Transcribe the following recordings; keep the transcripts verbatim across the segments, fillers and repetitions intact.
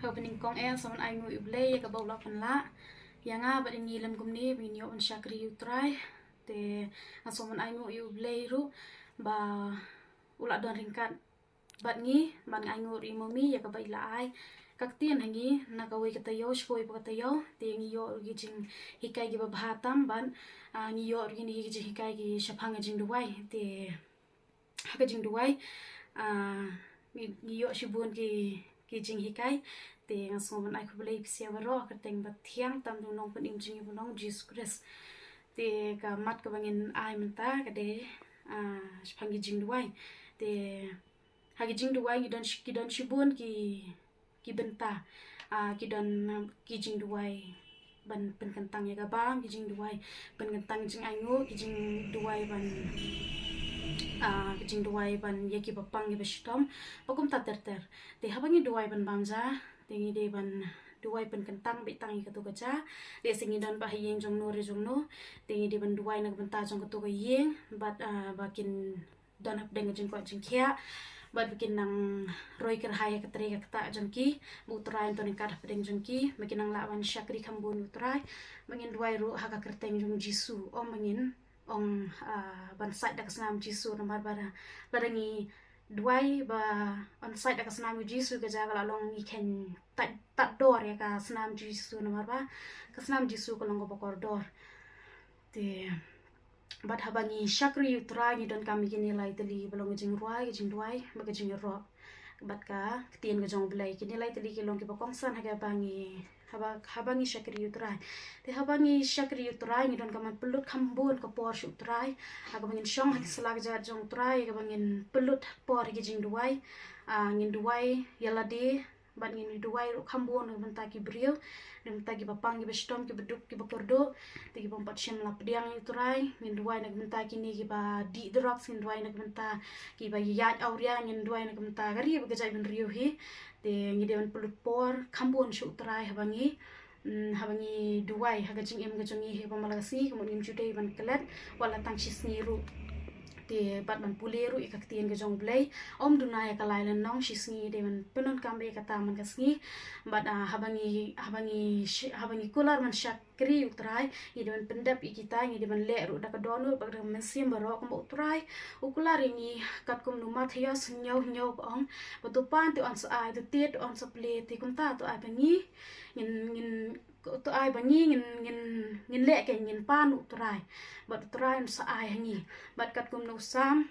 Haba nyngkong eh, nga sngewbha ban ai nguh ïa U Blei ïa kaba u la pynlah ïa nga bad ïa ngi lem kumne ba ngin ïoh ban shakri ïa U Trai. Te nga sngewbha ban ai nguh ïa U Blei ruh ba u la don ryngkat bad ngi, bad nga ai nguh ruh ïa i Mummy ïa kaba i la ai ka ktien ha ngi na kawei ka taïew sha kawei pat ka taïew. Te ngi ïoh ruh ki jinghikai kiba bha tam bad, ah, ngi ïoh ruh kine ki jinghikai ki shaphang ka jingduwai. Te ha ka jingduwai, ah, ngi, ngi ïoh shibun ki, ki jinghikai. Te nga sngewbha ban ai khublei ïa phi baroh ha ka kyrteng ba thiang tam jong u Nongpynim jong ngi ba long Jisu Khrist. Te ka mat kaba ngin ai mynta ka dei, ah, shaphang ki jingduwai. Te ha ki jingduwai ki don shi-, ki don shibun ki, ki bynta. Ah, ki don, ah, ki jingduwai ban pynkyntang ïa ka bam, ki jingduwai pynkyntang jingainguh, ki jingduwai ban, ah, ki jingduwai ban ïa kiba pang kiba shitom, ba kumta ter ter. Te haba ngi duwai ban bam ja, te ngi dei ban duwai pynkyntang beit tang ïa katu ka ja. Te lehse ngi don pat ha ïing jong no re jong no, te ngi dei ban duwai na ka bynta jong katu ka ïing bad, ah, ba kin don hapdeng ka jingkoit jingkhiah bad ba kin nang roi kyrhai ha ka trei ka ktah jong ki, ba U Trai un don ryngkat hapdeng jong ki, ba kin nang lah ban shakri kham bun ïa U Trai. Ba ngin duwai ruh ha ka kyrteng jong Jisu, ym ba ngin ong, ah, ban sait da ka snam Jisu, namar ba lada ngi duwai ba yn sait da ka snam Jisu, ka ja ka la long ngi kheiñ tad, tad dor ïa ka snam Jisu, namar ba ka snam Jisu ka long kaba kordor. Te bad haba ngi shakri ïa U Trai ngi donkam ïa kine lai tylli ba long ka jingrwai, ka jingduwai bad ka jingïaroh bad ka ktien ka jong U Blei. Kine lai tylli ki long kiba kongsan ha kaba ngi, haba, haba ngi shakri ïa U Trai. Te haba ngi shakri ïa U Trai ngi donkam ban pynlut kham bun ka por sha U Trai ha kaba ngin shong ha ki sla kjat jong U Trai, ha kaba ngin pynlut por ha ki jingduwai. Ah, ngin duwai ïa lade bad ngin duwai ruh kham bun na ka bynta ki briew, na ka bynta kiba pang kiba shitom, kiba duk kiba kyrduh, te kiba ym pat shym la pdiang ïa U Trai. Ngin duwai na ka bynta kine kiba dih drugs, ngin duwai na ka bynta kiba ïaid awria, ngin duwai na ka bynta ka ri bad ka jaitbynriew hi. Te ngi dei ban pynlut por kham bun sha U Trai haba ngi, mm, haba ngi duwai ha ka jingim ka jong ngi ha kaba man la ka sngi, ka mut ngim ju dei ban klet wat la tang shi sngi ruh. Te bad ban pule ruh ïa ka ktien ka jong U Blei, ym duna ïa ka lai lynnong, shi sngi dei ban pyndonkam ïa kata man ka sngi. Bad, ah, haba ngi, haba ngi shi-, haba ngi kular ban shakri ïa U Trai, ngi dei ban pyndep ïa kita, ngi dei ban leh ruh da ka dohnud bad ka mynsiem baroh, kumba U Trai u kular ïa ngi. Katkum u Mathaios hynñiew hynñiew ka ong ba to pan to yn sa ai, to tied to yn sa plie. Te kumta to ai ba ngi ngin, ngin, to ai ba ngi ngin, ngin, ngin leh kein, ngin pan U Trai bad U Trai un sa ai ha ngi. Bad katkum na u Salm,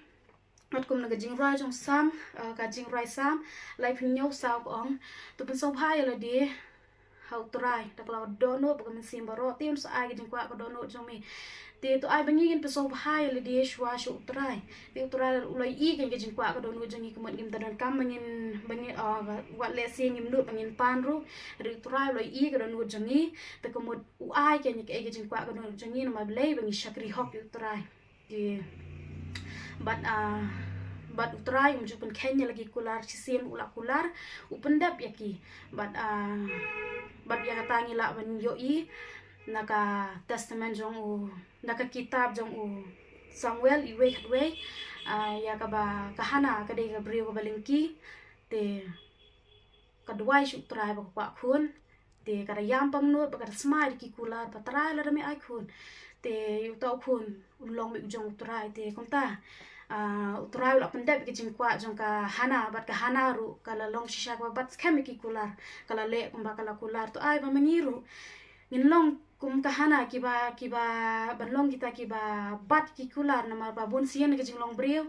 katkum na ka jingrwai jong Salm, eh, ka jingrwai Salm laiphew hynñiew saw ka ong, to pynsngewbha ïa lade ha U Trai da ka dohnud bad ka mynsiem baroh, te un sa ai ka jingkwah ka dohnud jong me. Te to ai ba ngi ngin pynsngewbha ïa lade shuwa sha U Trai. Te U Trai u la ïohi kein ka jingkwah ka dohnud jong ngi, ka mut ngim da donkam ba ngin, ba ngin, ah, wat lehse ngim nud ba ngin pan ruh, hynrei U Trai u la ïohi ka dohnud jong ngi, te ka mut u ai kein ïa ka, ïa ka jingkwah ka dohnud jong ngi namar balei? Ba ngi shakri hok ïa U Trai. Te bad, ah, bad U Trai um ju pynkheiñ ïa la ki kular, shisien u la kular, u pyndep ïa ki. Bad, ah, bad ïa kata ngi lah ban ïohi na ka Testament jong u, na ka kitab jong u Samuel iwei khatwei, ah, ïa kaba ka Hana ka dei ka briew kaba lyngkhi. Te ka duwai sha U Trai ba ka kwah khun. Te ka da ïam pangnud bad ka da smai da ki kular ba, Trai, lada me ai khun, te uta u khun un long mei u jong U Trai. Te kumta, ah, U Trai u la pyndep ïa ka jingkwah jong ka Hana, bad ka Hana ruh ka la long shisha kaba bat skhem ïa ki kular, ka la leh kumba ka la kular. To ai ba ma ngi ruh ngin long kum ka Hana, kiba, kiba, ban long kita kiba bat ki kular, namar ba bun sien ka jinglong briew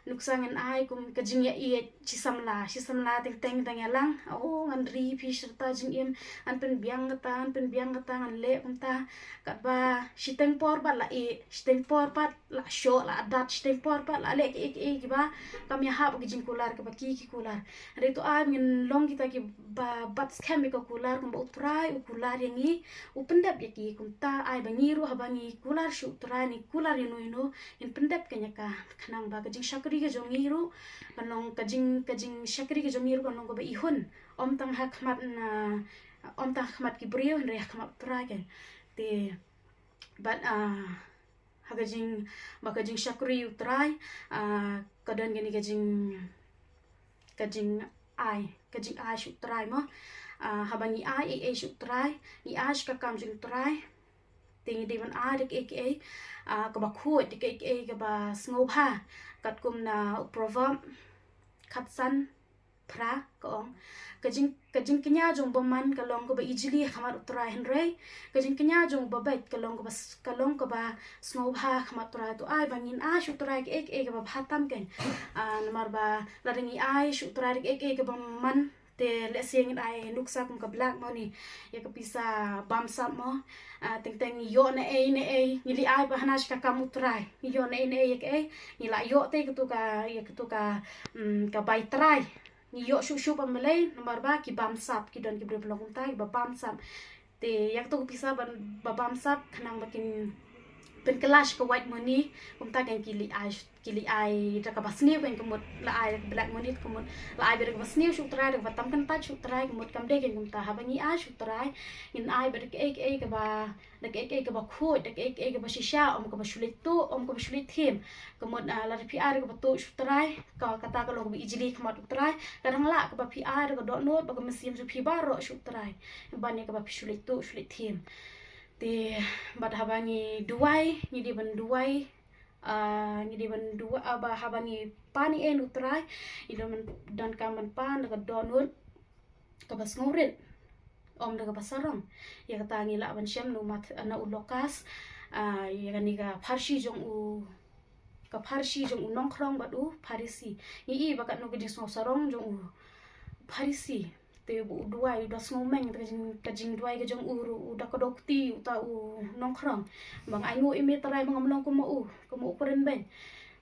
nuksa ngan ai kum ka jingïaieit, shi samla, shi samla teng teng dang ïalang, o, ngan ri phi shirta jingim, ngan pynbiang kata, ngan pynbiang kata, ngan leh kumta. Katba shiteng por pat la ïeh, shiteng por pat la shoh, la adat, shiteng por pat la leh kiei kiei kiba kam ïahap ki jingkular, kaba ki ki kular. Hynrei to ai ngin long kita kiba bat skhem ïa ka kular, kumba U Trai u kular ïa ngi, u pyndep ïa ki. Kumta ai ba ngi ruh haba ngi kular sha U Trai, ngi kular ïano ïano, ngin pyndep kein ïa ka, khnang ba ka jingshakri ka jong ngi ruh kan long, ka jing, ka jingshakri ka jong ngi ruh kan long kaba ihun, ym tang ha khmat na, ym tang ha khmat ki briew, hynrei ha khmat U Trai kein. Te bad, ah, ha ka jing, ba ka jingshakri U Trai, ah, ka don kane ka jing, ka jingai ka jingai sha u Trai mo. Ah, haba ngi ai ei ei sha u Trai, ngi ai sha ka kam jong u Trai, te ngi dei ban ai da kaei kaei, ah, kaba khuid, da kaei kaei kaba sngewbha. Katkum na u Proverb khatsan phra ka ong, ka jing, ka jingkñia jong u bymman ka long kaba ijli ha khmat u Trai, hynrei ka jingkñia jong u babeit ka long kaba s-, ka long kaba sngewbha ha khmat u Trai. To ai ba ngin ai sha u Trai kaei kaei kaba bha tam kein. Ah, namar ba lada ngi ai sha u Trai kaei kaei kaba man, te lehse ngin ai nuksa kum ka black money, ïa ka pisa bamsap mo. Ah, teng teng ngi ïoh na ei na ei, ngi leit ai ba hana sha ka kam u Trai, ngi ïoh na ei na ei ïa kaei, ngi la ïoh te katu ka, ïa katu ka, mm, ka bai trai. Ngi ïoh shuh shuh ba balei, namar ba ki bamsap, ki don ki briew ba long kumta, kiba bamsap. Te ïa katu ka pisa ban, ba bamsap, khnang ba kin pynkylla sha ka white money, kumta kein ki leit ai, ki leit ai da kaba sniew kein. Ka mut la ai da ka black money, ka mut la ai beit da kaba sniew sha u Trai, da kaba tam kyntait sha u Trai, ka mut kam dei kein kumta. Haba ngi ai sha u Trai, ngin ai beit da kaei kaei kaba, da kaei kaei kaba khuid, da kaei kaei kaba shisha, ym kaba shu leit tuh, ym kaba shu leit thiem. Ka mut, ah, lada phi ai da kaba tuh sha u Trai, ka, kata ka long kaba ijli ha khmat u Trai. Ka dang lah kaba phi ai da ka dohnud bad ka mynsiem jong phi baroh sha u Trai, ban ïa kaba phi shu leit tuh, shu leit thiem. Te bad haba ngi duwai, ngi dei ban duwai, ah, ngi dei ban duwai, ah, ba haba ngi pan ei ei na u Trai, ngi dei ban donkam ban pan da ka dohnud kaba sngewrit, ym da kaba sarong. Ïa kata ngi lah ban shem na u Math-, na u Lukas, ah, ïa kane ka pharshi jong u, ka pharshi jong u nongkhrong bad u Pharisi. Ngi i ba katno ka jingsngew sarong jong u Pharisi. Te ba u duwai, u da sngewmeng, te ka jing, ka jingduwai ka jong u ruh, u da kdew kti uta u nongkhrong. Ba nga ainguh ïa me Trai ba ngam long kum u, kum u krenbeiñ.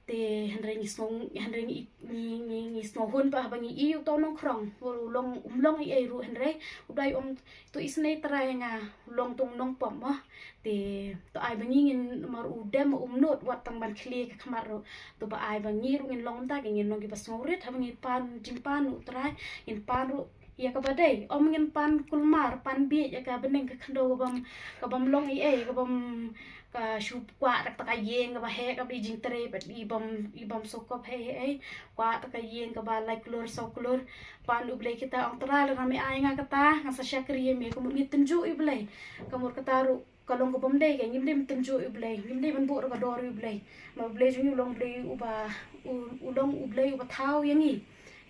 Te hynrei ngi sngew, hynrei ngi, ngi, ngi, ngi sngewhun ba haba ngi i uta u nongkhrong, u long, um long ei ei ruh, hynrei u dei ong, to isynei Trai, nga long tang u nongpop mo. Te to ai ba ngi, ngin, namar u dem um nud wat tang ban khlieh ka khmat ruh. To ba ai ba ngi ruh ngin long kumta, ngin long kiba sngewrit haba ngi pan jingpan u Trai, ngin pan ruh ïa kaba dei. Ym ngin pan kulmar, pan bieit ïa ka bneng ka khyndew ka bym, ka bym long ei ei, ka bym, ka shu kwah da kata ka ïing kaba heh, kaba dei jingtrei bad i bym, i bym sngewkop hei hei. Kwah da kata ka ïing kaba lai klur saw klur. Pan U Blei kita, ong Trai, lada me ai nga kata, ngan sa shakri ïa me. Ka mut ngi tynjuh ïa U Blei. Ka mut kata ruh ka long ka bym dei, ka ngim dei ban tynjuh ïa U Blei, ngim dei ban buh ruh ka dor ïa U Blei. Ma U Blei jong ngi u long Blei uba, u, u long U Blei uba thaw ïa ngi,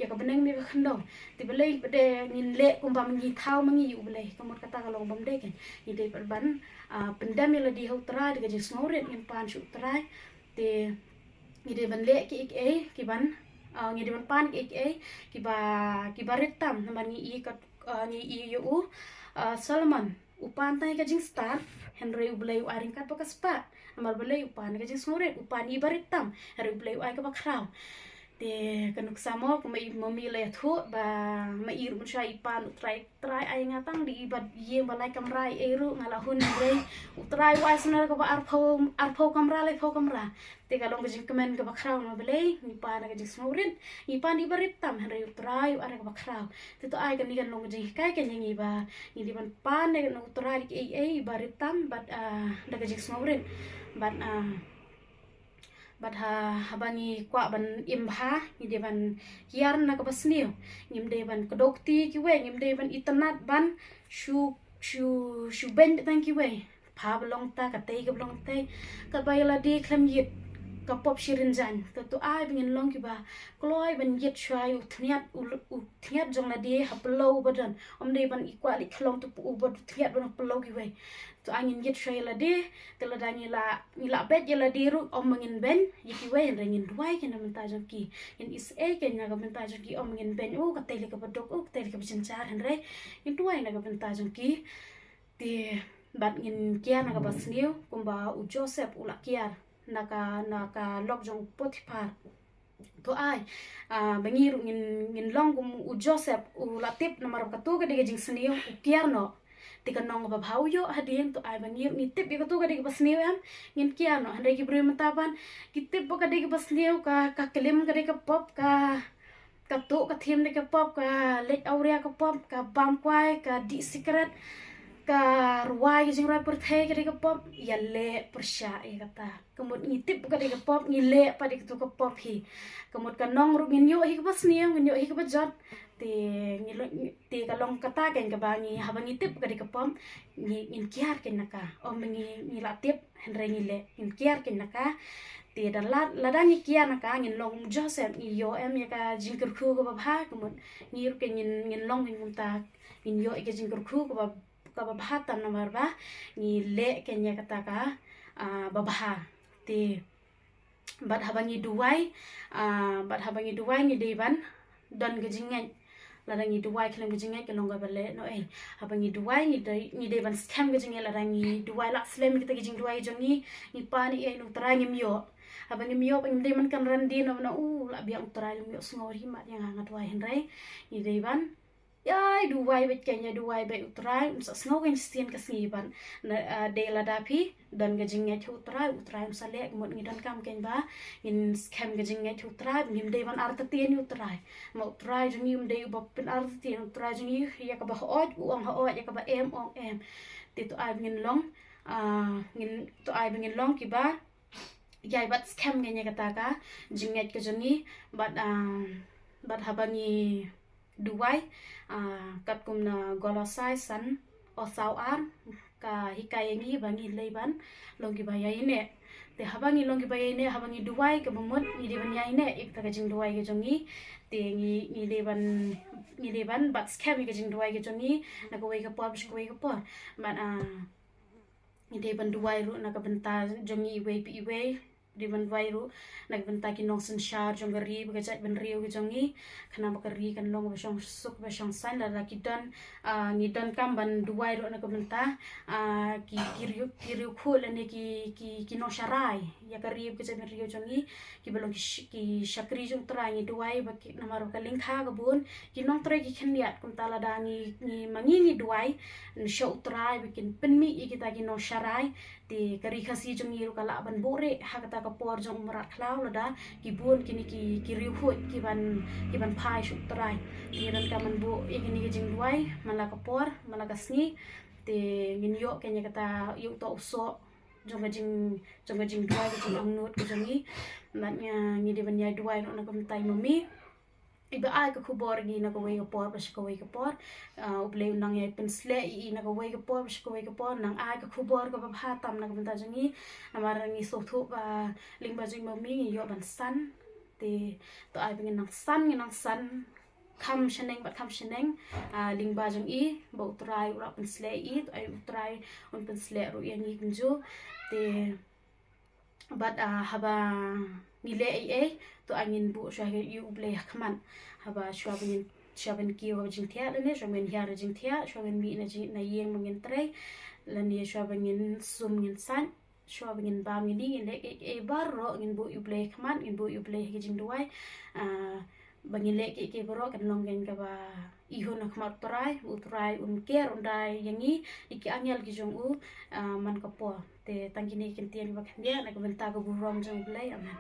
ïa ka bneng bad ka khyndew. Te balei ba dei ngin leh kumba ngi thaw ma ngi ïa U Blei? Ka mut kata ka long bym dei, ka ngi dei ban, ah, pyndem ïa lade ha U Trai da ka jingsngewrit, ngin pan sha U Trai. Te ngi dei ban leh kiei kiei kiban, ah, ngi dei ban pan kiei kiei kiba, kiba rit tam, namar ngi i kat, ah, ngi i ïa u, ah, Solomon. U pan tang ïa ka jingstad, hynrei U Blei u ai ryngkat bad ka spah. Namar balei? U pan ïa ka jingsngewrit, u pan ïa iba rit tam, hynrei U Blei u ai kaba khraw. Te ka nuksa mo, kumba i mummy la ïathuh ba ma i ruh mynshuwa i pan, U Trai, Trai ai nga tang da iba ïing ba lai kamra ei ei ruh nga la hun, hynrei U Trai u ai shuh na kaba arphew, arphew kamra, laiphew kamra. Te ka long ka jingkmen kaba khraw, namar balei? Ngi pan da ka jingsngewrit, ngi pan da iba rit tam, hynrei U Trai u ai da kaba khraw. Te to ai kane kan long ka jinghikai kan ïa ngi ba ngi dei ban pan na U Trai da kiei kiei, iba rit tam bad, ah, da ka jingsngewrit. Bad, ah, bad ha, haba ngi kwah ban im bha, ngi dei ban kiar na kaba sniew. Ngim dei ban kdew kti kiwei, ngim dei ban itynnad ban shu, shu, shu beiñ tang kiwei. Pha ba long ta, katei ka ba long tei. Katba ïa lade khlem ïit, ka pop shi rynjang. Te to ai ba ngin long kiba kloi ban ïit shuwa ïa u thñiat, u, u thñiat jong lade ha pynlong uba don. Ym dei ban i kwah leit khlong tu uba thñiat ban ha pynlong kiwei. To ai ngin ïit shuwa ïa lade. Te lada ngi la, ngi la beit ïa lade ruh, ym ba ngin beiñ ïa kiwei, hynrei ngin duwai kein na ka bynta jong ki. Ngin isynei kein na ka bynta jong ki, ym ba ngin beiñ, oh, katei lei kaba duk, oh, katei lei kaba jynjar, hynrei ngin duwai na ka bynta jong ki. Te bad ngin kiar na kaba sniew kumba u Joseph u la kiar na ka, na ka lok jong u Potiphar. To ai, ah, ba ngi ruh ngin, ngin long kum u Joseph, u la tip namar ba katu ka dei ka jingsniew, u kiar noh. Te ka nong kaba bha u ïoh hadien. To ai ba ngi ruh ngi tip ïa katu ka dei kaba sniew, em, ngin kiar noh. Hynrei ki briew mynta pat ki tip ba ka dei kaba sniew, ka, ka klim ka dei ka pop, ka, ka tuh ka thiem dei ka pop, ka leit awria ka pop, ka bam kwai, ka dih sikret. Ka rwai, ka jingrwai pyrthei ka dei ka pop, ïaleh pyrshah ïa kata. Ka mut ngi tip ka dei ka pop, ngi leh pat ïa katu ka pop hi. Ka mut ka nong ruh ngin ïoh hi kaba sniew, ngin ïoh hi kaba jot. Te ngi lo-, te ka long kata kein kaba ngi, haba ngi tip ka dei ka pop, ngi, ngin kiar kein na ka. Ym ngi, ngi la tip, hynrei ngi leh, ngin kiar kein na ka. Te da la, lada ngi kiar na ka, ngin long kumjuh sep, ngi ïoh em ïa ka jingkyrkhu kaba bha, ka mut ngi ruh kein ngin, ngin long kein kumta, ngin ïoh ïa ka jingkyrkhu kaba, kaba bha tam namar ba ngi leh kein ïa kata ka, ah, ba bha. Te bad haba ngi duwai, ah, bad haba ngi duwai ngi dei ban don ka jingngeit. Lada ngi duwai khlem ka jingngeit ka long kaba leh noh ei. Haba ngi duwai ngi dei, ngi dei ban skhem ka jingngeit, lada ngi duwai lah slem kita ki jingduwai jong ngi, ngi pan ei ei na U Trai ngim ïoh. Haba ngim ïoh, ngim dei ban kynran dien na, u lah biang U Trai, ngim ïohsngew ri mat ïa nga, nga duwai, hynrei ngi dei ban ïai duwai beit kein, ïai duwai beit, U Trai un sa sngew kein shisien ka sngi bad na, ah, dei lada phi don ka jingngeit ha U Trai, U Trai un sa leh. Ka mut ngi donkam kein ba ngin skhem ka jingngeit ha U Trai, ngim dei ban artatien ïa U Trai. Ma U Trai jong ngi um dei uba pynartatien, U Trai jong ngi ïa kaba hooid u ong hooid, ïa kaba em u ong em. Te to ai ba ngin long, ah, ngin, to ai ba ngin long kiba ïai bat skhem kein ïa kata ka jingngeit ka jong ngi. Bad, ah, bad haba ngi duwai, ah, katkum na Kolosai san, o saw ar, ka hikai ïa ngi ba ngi dei ban long kiba ïaineh. Te haba ngi long kiba ïaineh, haba ngi duwai, kaba mut ngi dei ban ïaineh ïa kata ka jingduwai ka jong ngi. Te ngi, ngi dei ban, ngi dei ban bat skhem ïa ka jingduwai ka jong ngi na kawei ka por sha kawei ka por. Bad, ah, ngi dei ban duwai ruh na ka bynta jong ngi iwei pa iwei. Dei ban duwai ruh na ka bynta ki nongsynshar jong ka ri bad ka jaitbynriew ka jong ngi, khnang ba ka ri kan long kaba shong suk, kaba shong saiñ. Lada ki don, ah, ngi donkam ban duwai ruh na ka bynta, ah, ki, ki riew, ki riewkhuid lane ki, ki, ki nongsharai ïa ka ri bad ka jaitbynriew jong ngi, kiba long ki sh-, ki shakri jong U Trai. Ngi duwai ba ki, namar ba ka lyngkha ka bun ki nongtrei ki khyndiat. Kumta lada ngi, ngi, ma ngi ngi duwai sha U Trai ba kin pynmih ïa kita ki nongsharai, te ka ri Khasi jong ngi ruh ka lah ban buhrieh ha kata ka por jong u mrad khlaw, lada ki bun kine ki, ki riewkhuid ki ban, ki ban phai sha U Trai. Te ngi donkam ban buh ïa kine ki jingduwai man la ka por, man la ka sngi. Te ngin ïoh kein ïa kata, ïa uta u soh jong ka jing, jong ka jingduwai, ka jingangnud ka jong ngi. Bad ngi, ngi dei ban ïai duwai ruh na ka bynta i Ma Mei, iba ai ka khubor ïa ngi na kawei ka por bad sha kawei ka por. Ah, U Blei un nang ïai pynsleh ïa ngi na kawei ka por bad sha kawei ka por, nang ai ka khubor kaba bha tam na ka bynta jong ngi. Namar ngi sngewthuh ba lyngba jong i Ma Mei ngi ïoh ban san. Te to ai ba ngin nang san, ngin nang san kham shaneng bad kham shaneng, ah, lyngba jong i, ba U Trai u lah pynsleh ïa i, to ai U Trai un pynsleh ruh ïa ngi kumjuh. Te bad, ah, haba ngi leh ei ei, to ai ngin buh shuwa ïa U Blei ha khmat. Haba shuwa ba ngin, shuwa ban kiew ha jingthiah lane shuwa ban hiar ha jingthiah, shuwa ban mih na jing, na ïing ba ngin trei, lane shuwa ba ngin sum ngin saiñ, shuwa ba ngin bam ngin die, ngin leh kiei kiei baroh ngin buh ïa U Blei ha khmat, ngin buh ïa U Blei ha ki jingduwai. Ah, ba ngin leh kiei kiei baroh kan long kein kaba i hun ha khmat U Trai, U Trai un care un da ïa ngi da ki angel ki jong u, ah, man ka por. Te tang kine ki kyntien ba khyndiat na ka bynta ka burom jong U Blei. Amen.